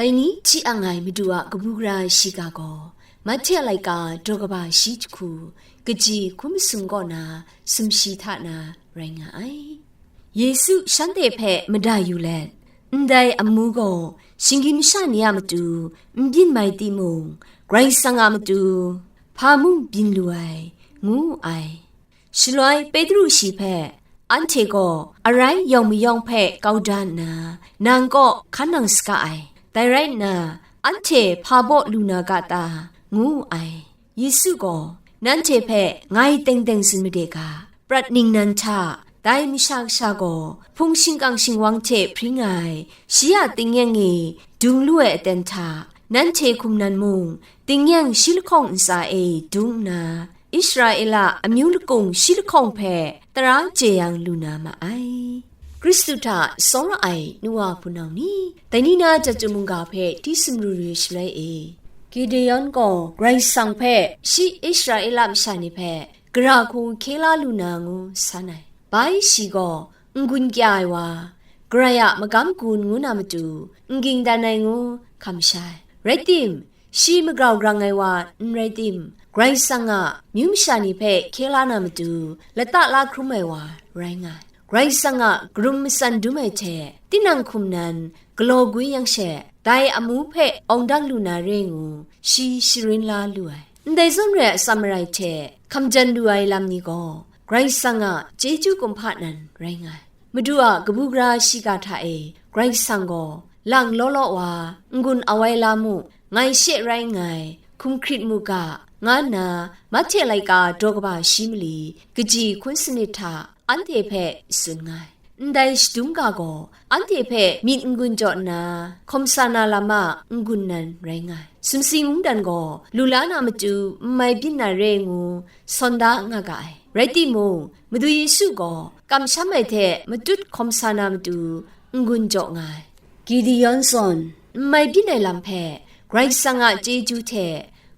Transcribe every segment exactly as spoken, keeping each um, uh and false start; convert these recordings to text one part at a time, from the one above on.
Dai ni hti ang ai Madu a kabu gara shiga gaw, Mahte a laika daw kaba shi jahku, kaji hkum masum kaw na sumshi hta na rai nga ai. Yesu shanhte hpe mada yu let, ndai amu gaw shinggyim masha ni a matu n byin mai timung, Karai Kasang a matu hpa mung byin lu ai, ngu ai. Shaloi Petru shi hpe, anhte gaw arai yawng mayawng hpe kau da nna, nang kaw hkan nang saga ai. Dai rai nna, anhte hpa baw lu na ga ta? Ngu ai. Yesu gaw, nanhte hpe ngai teng teng tsun made ga, prat ningnan hta, dai Masha Kasha gaw hpung shingkang shingwang hte hpring ai, shi a tingnyeng e dung lu ai aten hta, nanhte hkum nan mung, tingnyeng shi lahkawng ntsa e dung nna, Israela amyu lakung shi lahkawng hpe tara jeyang lu na ma ai. Hkristu hta tsawra ai nu wa hpunau ni, dai ni na chyeju mungga hpe hti sumru ru ai shaloi e, Gideon gaw Karai Kasang hpe shi Israela masha ni hpe gara hku hkye la lu na ngu san ai. Bai shi gaw n-gun kya ai wa, Karai a magam gun ngu na matu n ging dan ai ngu hkam sha ai. Rai tim, shi magrau grang ai wa n rai tim, Karai Kasang a myu masha ni hpe hkye la na matu lata la hkrum ai wa rai nga ai. Karai Kasang a karum matsan dum ai hte tinang hkum nan galaw gwi yang she, dai amu hpe awng dang lu na re ngu, shi sharin la lu ai. Ndai zawn re ai atsam marai hte hkamjan lu ai lam ni gaw, Karai Kasang a chyeju kumhpa nan rai nga ai. Madu a kabu gara shiga hta e, Karai Kasang gaw, lang law law wa, n-gun awai la mu, ngai she rai nngai, hkum hkrit mu ga, nga nna, Mahte laika daw kaba shi mali, kaji hkun sanit hta, anhte hpe tsun nga ai. Ndai shadum ga gaw, anhte hpe myit n-gun jaw nna, hkawm sa na lam a n-gun nan rai nga ai. Sumsing mungdan gaw, lu la na matu n mai byin na re ngu, sawn da nga ga ai. Rai timung, Madu Yesu gaw, kamsham ai hte matut hkawm sa na matu n-gun jaw nga ai. Gideon zawn, n mai byin ai lam hpe, Karai Kasang a chyeju hte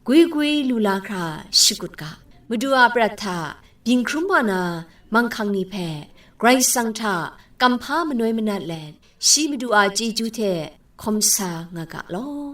gwi gwi lu la hkra shakut ga. Madu a prat hta byin hkrum wa na manghkang ni hpe, Karai Kasang hta kamhpa manoi manat let, shi Madu a chyeju hte hkawm sa nga ga law.